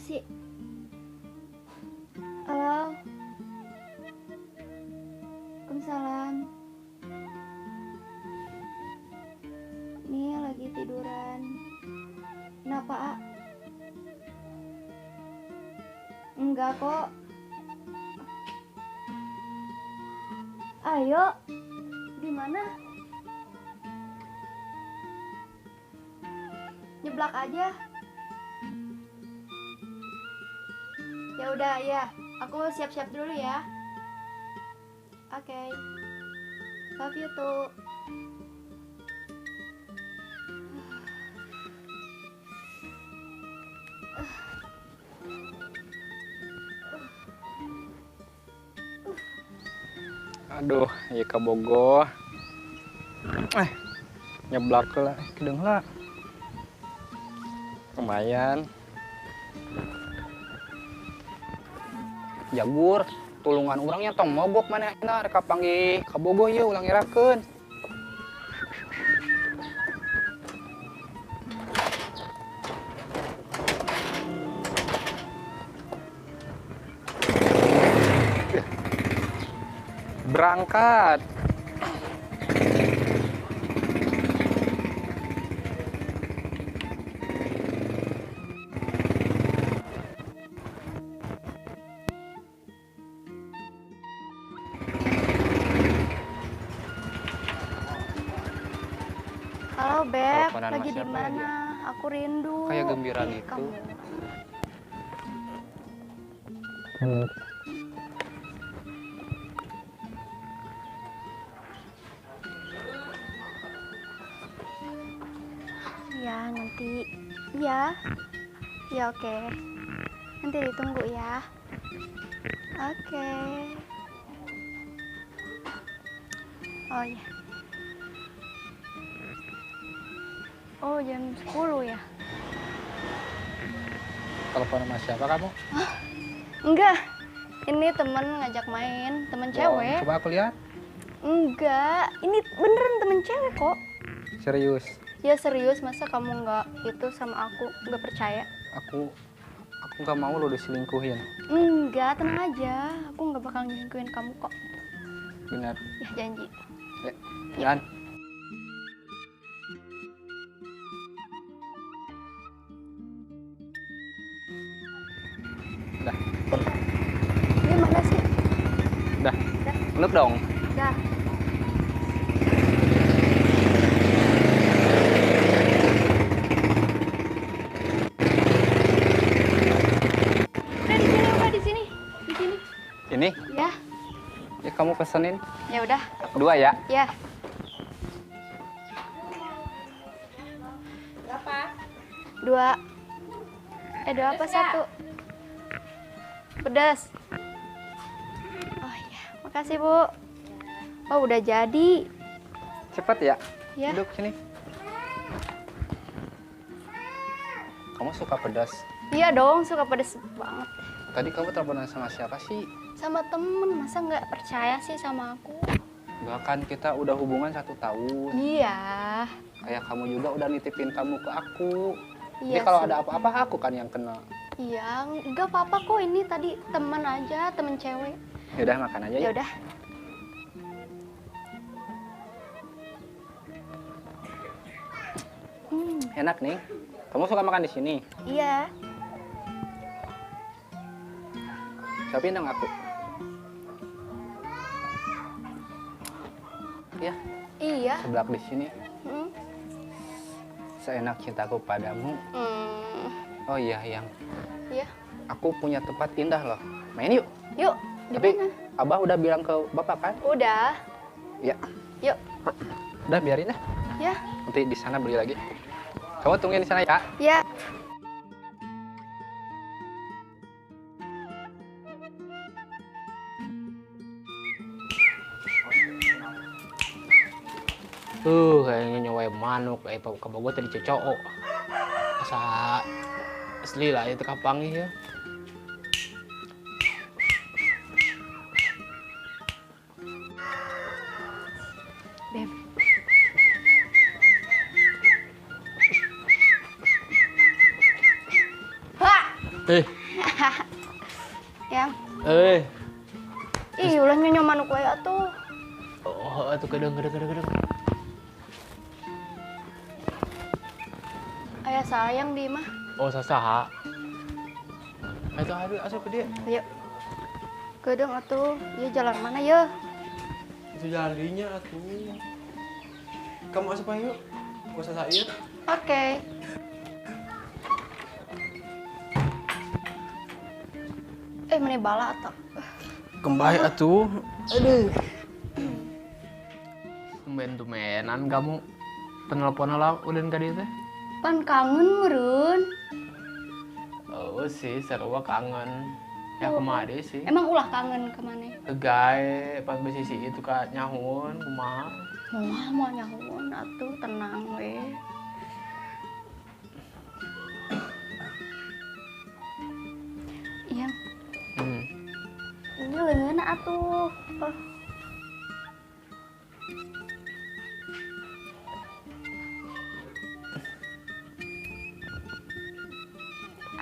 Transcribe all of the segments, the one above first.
Siapa sih? Halo. Waalaikumsalam. Nih lagi tiduran. Kenapa, A? Enggak kok. Ayo. Di mana? Nyeblak aja. Ya udah ya, aku siap-siap dulu ya. Oke. Okay. Love you too. Aduh, ya kabogoh. Nyeblak lah, kedeng lah. Lumayan. Jagur, tulungan urangnya tong mogok mana enak rek kapanggih kabogoh ieu ulang ngerakeun. Berangkat. Halo Beb, lagi di mana? Aku rindu. Kayak gembira gitu. Ya nanti, ya, ya oke. Nanti ditunggu ya. Oke. Oh ya. Oh, jam 10 ya? Telepon sama siapa kamu? Hah? Enggak. Ini temen ngajak main, temen cewek. Coba aku lihat. Enggak, ini beneran temen cewek kok. Serius? Ya serius, masa kamu nggak itu sama aku, nggak percaya? Aku nggak mau lo diselingkuhin. Enggak, tenang aja. Aku nggak bakal nyelingkuhin kamu kok. Benar. Ya, janji. Ya, jalan. Udah. Ini mana sih? Udah. Peluk dong. Udah. Udah di sini, udah di sini. Di sini. Ini? Ya. Ya kamu pesenin. Ya udah. Dua ya? Ya. Berapa? Dua. Dua apa satu? Pedas. Oh iya, makasih Bu. Oh udah jadi. Cepat ya? Ya. Duduk sini. Kamu suka pedas? Iya dong, suka pedas banget. Tadi kamu teleponan sama siapa sih? Sama temen, masa nggak percaya sih sama aku? Enggak kan, kita udah hubungan 1 tahun. Iya. Kayak kamu juga udah nitipin kamu ke aku. Iya. Jadi kalau ada apa-apa aku kan yang kena. Iya, nggak apa-apa kok, ini tadi teman aja, temen cewek. Yaudah makan aja ya. Yaudah. Enak nih. Kamu suka makan di sini? Iya. Siapin dong aku. Iya. Iya. Seblak di sini. Seenak cintaku padamu. Oh iya, yang. Iya. Aku punya tempat indah loh. Main yuk. Yuk. Tapi Abah udah bilang ke Bapak kan? Udah. Ya. Yuk. Udah biarin lah. Ya. Nanti di sana beli lagi. Kamu tungguin di sana ya. Ya. Kayaknya nyawa manuk, kayak kabogoh tadi cocok. Asa asli lah itu kapanggih ya. Beb. Hah! Eh. Yang. Eh. Ih, ulah nyonyo manuk wae atuh. Oh, atuh kedeng. Ayah sayang di mah. Oh, sasaha. Ayo aduh asup ke dia. Ayo. Kedeng atuh. Ieu jalan mana ya? Itu jalan dinya atuh. Kamu asup ayo. Gak usah ieu. Oke. Eh, mana bala atuh. Kembali atuh. Aduh. Tumben-tumbenan kamu penelpon lah ulin ka dieu teh. Pan kangen meureun. Oh sih, sarua kangen. Ya kumaha deui sih. Emang ulah kangen ke mana? Gae pas besi itu ka nyahun kumaha. Moal moal nyahun atuh tenang we. Iya. Ini leungeunna atuh. Oh.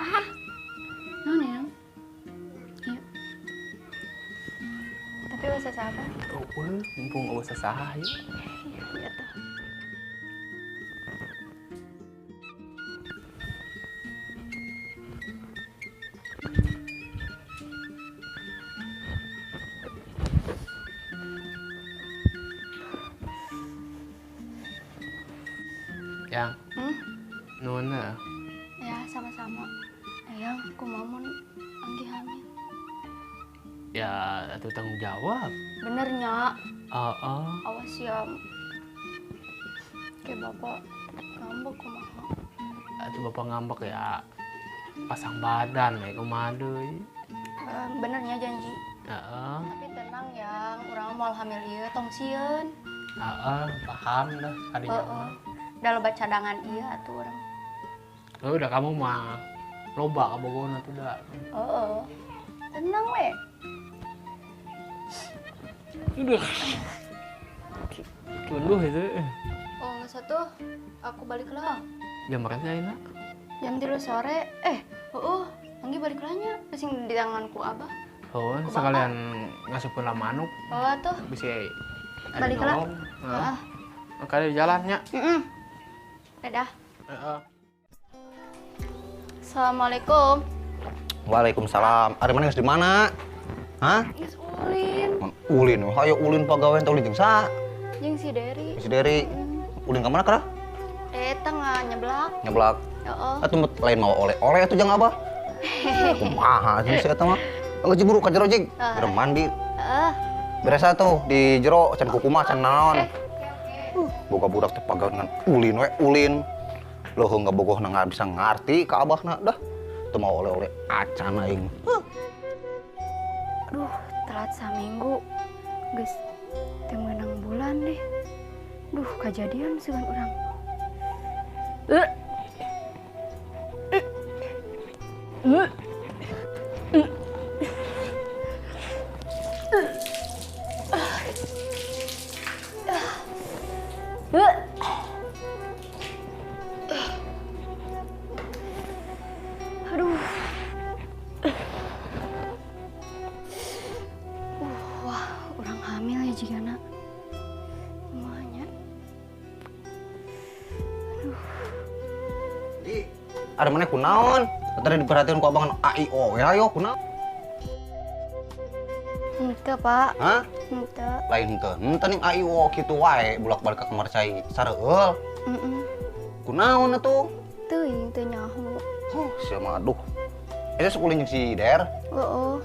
Ah. Naon ya? Iya. Tapi usah saha? Oh, mumpung usah saha ya. Iya tuh. Yang. Nuhun ya. Ya, sama-sama. Eyang, kumaha mun Anggi hamil? Ya, itu tanggung jawab. Bener nya. Heeh. Awas ya. Kayak bapak ngambek kumaha. Atuh bapak ngambek ya. Pasang badan we kumaha deui. Bener nya janji. Heeh. Tapi tenang yang, urang moal hamil ieu tong sieun. Heeh, paham dah kadinya. Heeh. Udah loba cadangan iya atuh urang. Oh, udah kamu mah loba kabogona tuh dah. Heeh. Tenang we. Udah. Tunduh itu. Oh, nggak satu. Aku balik lah. Jam berapa sih, Aina? Jam 3 sore. Heeh. Anggi balik lahnya. Pesing di tanganku abah. Oh, sekalian ngasupkeun lah manuk. Oh, tuh. Bisa balik lah. Heeh. Makanya di jalannya. Heeh. Dadah. Heeh. Assalamualaikum. Waalaikumsalam. Ada mana geus di mana? Hah? Geus ulin. Ulin. Hayo ulin pagawean teh ulin jeung saha? Jeung si Dery. Si Dery. Ulin ka mana kara? Eta nyeblak. Nyeblak. Heeh. Atuh lain mau oleh-oleh atuh jeung abah. Kumaha atuh si eta mah? Geus buru ka jero jig. Jero mandi. Heeh. Beres atuh di jero can kukumaha can naon. Boga budak teh pagawean ngan ulin we ulin. Leuheung ngabogohna nggak bisa ngarti ka abahna dah. Teu mau oleh-oleh acan aing. Aduh, telat saminggu. Geus teu meunang bulan deh. Duh, kajadian sugan urang. Aduh. Wah, orang hamil ya jigana. Semuanya. Aduh. Di, ada mana kunaon? Tadi diperhatiin ku abangan AIO ya, ayo kunaon? Henteu, Pak. Hah? Henteu. Lain henteu. Henteu ning AIO kitu wae bolak-balik ka kamar cai sareueul. Heeh. Kunaon atuh? Teuing teu nyaho. Huh, sia mah aduh. Eta sok ulin jeung si Der. Heeh.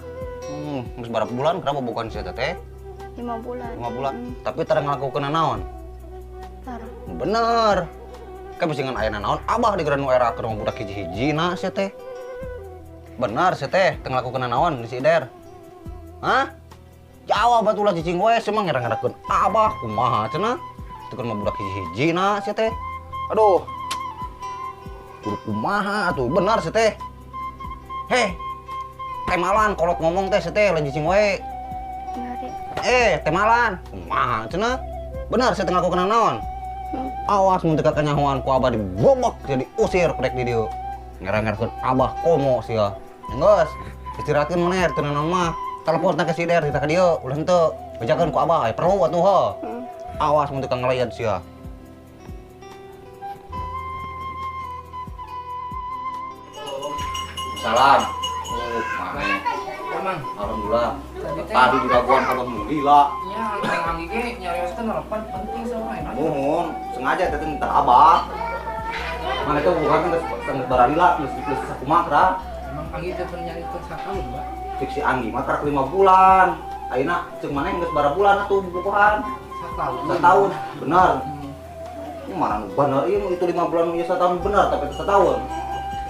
Geus berapa bulan kenapa bukan si eta teh? 5 bulan. 5 bulan. Tapi tara ngalakukeun naon? Tara. Bener. Kan bisi ngan aya naon abah digeran nu era keur budak hiji-hiji na sia teh. Bener sia teh teu ngalakukeun naon si Der. Hah? Jawab atuh ulah cicing we sia mah ngerang-ngerakeun abah kumaha cenah? Teu keur mah budak hiji-hiji na sia teh. Aduh. Kudu kumaha atuh bener sia teh. Heh. Temalan kolot ngomong teh sia teh lain cicing we. Temalan. Kumaha cenah? Bener sia teh ngalakukeun naon? Awas mun teu kakanyahoan ku abah dibobok jadi usir rek di dieu. Ngerang-ngerakeun abah komo sia. Enggeus, istirahatkeun maneh teu naon mah. Telepon ka si Der kita ka dieu, ulah henteu. Bejakeun ku abah, aya perlu atuh heuh. Awas mun teu ngalayan sia. Salam. Oh, maneh. Emang Alhamdulillah. Tadi diraguan abah mun lila. Ya, Neng Anggi ge nyarioskeun telepon penting sama enak. Muhun, sengaja teh minta abah. Mana teh bukan geus geus baralila, geus geus sakumaha kra. Emang Anggi teh pernah nyarieun sataun, Bah. Cek si Anggi mah karak 5 bulan. Ayeuna ceuk maneh geus bara bulan atuh bubuhan. Sataun. Setahun, benar. Ini mana nu bener ieu nu itu 5 bulan nu ieu setahun benar tapi teu setahun.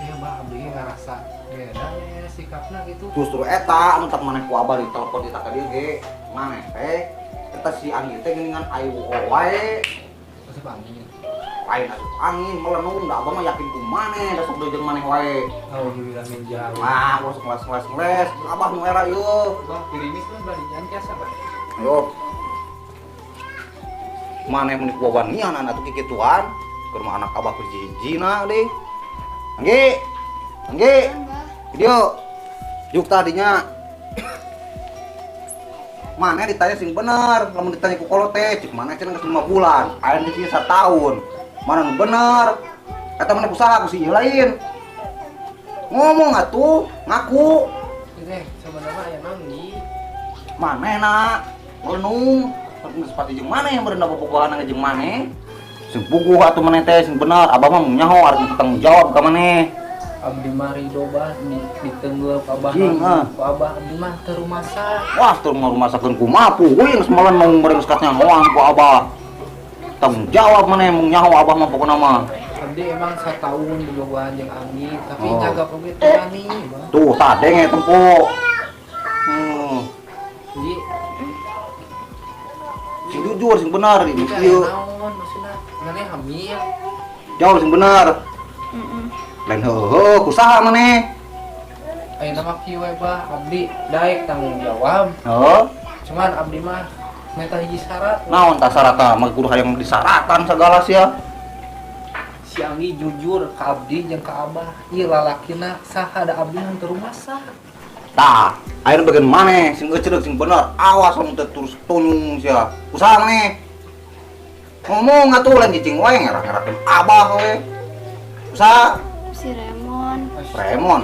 Iya, Bah, abdi ge ngarasa beda ya sikapna gitu. Justru eta anu tak maneh ku abah ditelepon di ka dieu ge. Maneh teh eta si Anggi teh geuningan ayu wae. Asup angin. Lain asup angin melenung da abah mah yakin ku maneh da sok deui jeung maneh wae. Alhamdulillah min jauh. Wah, gua sok ngeles-ngeles. Abah nu era ieu. Bah, gerimis mah bari nyantiasa, Bah. Ayo. Maneh mun kuwanian atuh kikituan. Keur mah anak abah keur hiji-hijina deui. Anggi. Anggi. Dieu. Juk tadinya. Maneh ditanya sing bener, lamun ditanya ku kolot teh, cik maneh cenah geus 5 bulan, aya di dieu satahun. Mana nu bener? Eta maneh usaha ku si ieu lain. Ngomong atuh, ngaku. Teh, sebenarnya aya naon di? Maneh na merenung, geus pati jeung maneh meureun bobogohan jeung maneh. Sing puguh atuh maneh teh sing bener, abah mah nyaho arek tanggung jawab ka maneh. Abdi mah ridho bah ditenggel ka abah. Cing, ah. Ku abah abdi mah teu rumasa. Wah, teu rumasakeun kumaha puguh geus melenung meureun geus kanyahoan ku abah. Tanggung jawab maneh mung nyaho abah mah pokona mah. Abdi emang sataun bobogohan jeung Anggi, tapi Oh. jaga oge teu wani, Bah. Tuh, tah denge tempo. Jadi Sing jujur sing bener ini Kita ieu. naon maksudna? Maneh hamil. Jauh sing bener. Lain heuheuh kusaha maneh? Ayeuna mah kieu we bah, abdi daek tanggung jawab. Heuh. Cuman abdi mah minta hiji syarat. Naon tah syaratna? Mah kudu hayang disaratan sagala sia. Si Anggi jujur ka abdi jeung ka abah. Ieu lalakina saha da abdi mah teu rumasa. Tah, ayeuna bagian maneh sing ecereuk sing bener. Awas lamun teu terus tunyung sia. Kusaha maneh? Ngomong atuh lain cicing wae ngerak-ngerakeun abah we. Kusaha? Si Remon. Remon.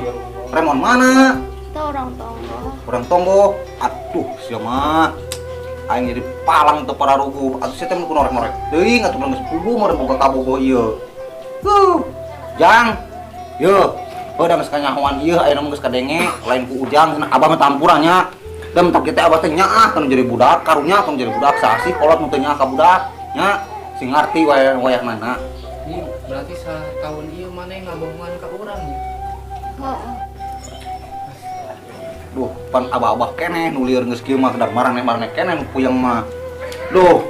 Remon mana? Itu orang Tonggo. Orang Tonggo. Atuh sia mah. Aing jadi palang teu pararuguh. Atuh sia teh mun norek-norek teuing atuh geus puguh meureun boga kabogoh ieu. Huh. Jang. Yeuh. Heuh da geus kanyahoan ieu ayeuna mah geus kadenge lain ku Ujang cenah abah mah tampuran nya. Da mentak kieu teh abah teh nyaah kana jadi budak, karunya kana jadi budak sasih kolot mun teu nyaah ka budak nya. Sing ngarti wayah mana. Ini berarti setahun ieu maneh ngabohongan ka urang ya? Heeh. Duh, pan abah-abah keneh nu lieur geus kieu mah kedak maraneh-maraneh keneh nu puyeng mah. Duh.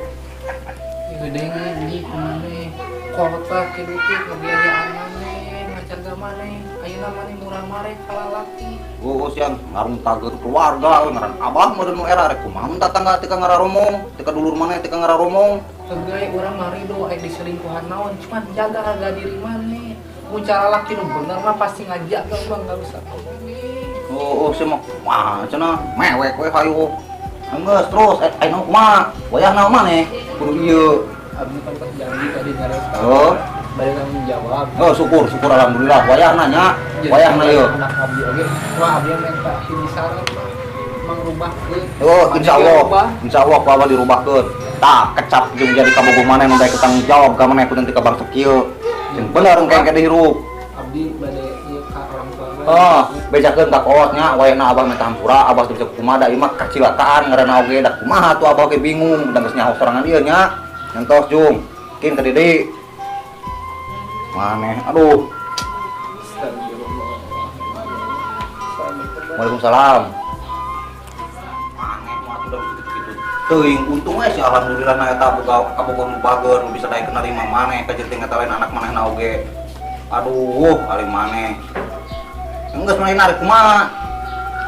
Ieu denge di maneh kota kieu teh ngabiayaan maneh, ngajaga maneh, ayeuna maneh murah mareh ka lalaki. Oh, siang ngarung tageut keluarga ngaran abah meureun nu era rek kumaha mun tatangga teu ka ngararomong, teu ka dulur maneh teu ka ngararomong. Tegai urang mah ridho aya diselingkuhan naon, cuman jaga harga diri maneh. Mun cara lalaki nu bener mah pasti ngajaga bang, enggak usah maneh. Oh, sia mah kumaha cenah mewek we hayu. Enggeus terus ayeuna kumaha? Wayahna maneh kudu ieu. Abdi kan pas janji tadi nyarios ka. Oh. Bari tanggung jawab. Oh, syukur, syukur alhamdulillah. Wayahna nya, wayahna ieu. Anak abdi oge, wah abdi minta hiji syarat mah mangrubahkeun. Oh, insyaallah. Dirubah. Insyaallah ku abah dirubahkeun. Tah, kecap jeung jadi kabogoh maneh nu daek tanggung jawab ka maneh kudu teu ka bangsa kieu. Sing bener engke engke dihirup. Abdi bade ieu ka orang tua bae. Oh, bejakeun ka kolot nya wayahna abah minta hampura, abah teu bisa kumaha da ieu mah kacilakaan ngaranna oge da kumaha tuh abah oge bingung da geus nyaho sorangan ieu nya. Nyentos jung. Kin ka Dede. Maneh, aduh. Waalaikumsalam. Maneh mah atuh da kitu-kitu. Teuing untung we sih alhamdulillah na eta boga kabogoh nu bager nu bisa daek narima maneh ka jeung eta lain anak manehna oge. Aduh, ari maneh. Enggeus maneh narik kumaha?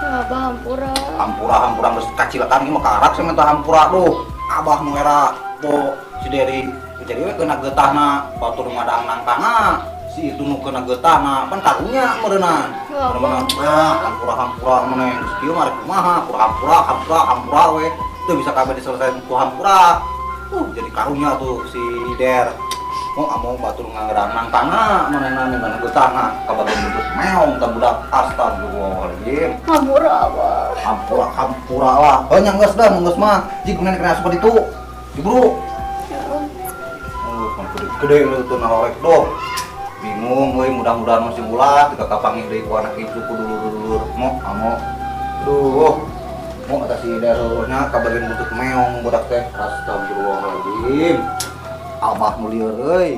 Ya, abah hampura. Hampura hampura geus kacilakan ieu mah karak sia minta hampura duh. Abah nu era po si Deri jadi we kena getahna batur ngadang nangkana. Si itu nu kena getahna pan karunya meureunna. Mana ah hampura hampura maneh geus kieu mah rek kumaha, hampura hampura hampura hampura we. Teu bisa kabeh diselesaikan ku hampura. Jadi karunya tuh si Der. Mau amo batur ngangerang nang tanah manehna mana getahna kabagian buntut meong tah budak, astagfirullahaladzim. Hampura, Abah. Hampura hampura lah. Heuh nya geus dah, mun geus mah. Jig maneh kena asup ditu. Diburu. Kan gede lu tuh nalorek doh. Bingung euy, mudah-mudahan masih ulah teu kapanggih deui ku anak itu ku dulur-dulur. Mo amo. Duh. Mo kata si Darulnya kabagian buntut meong budak teh. Astagfirullahaladzim. Abah nu lieur euy.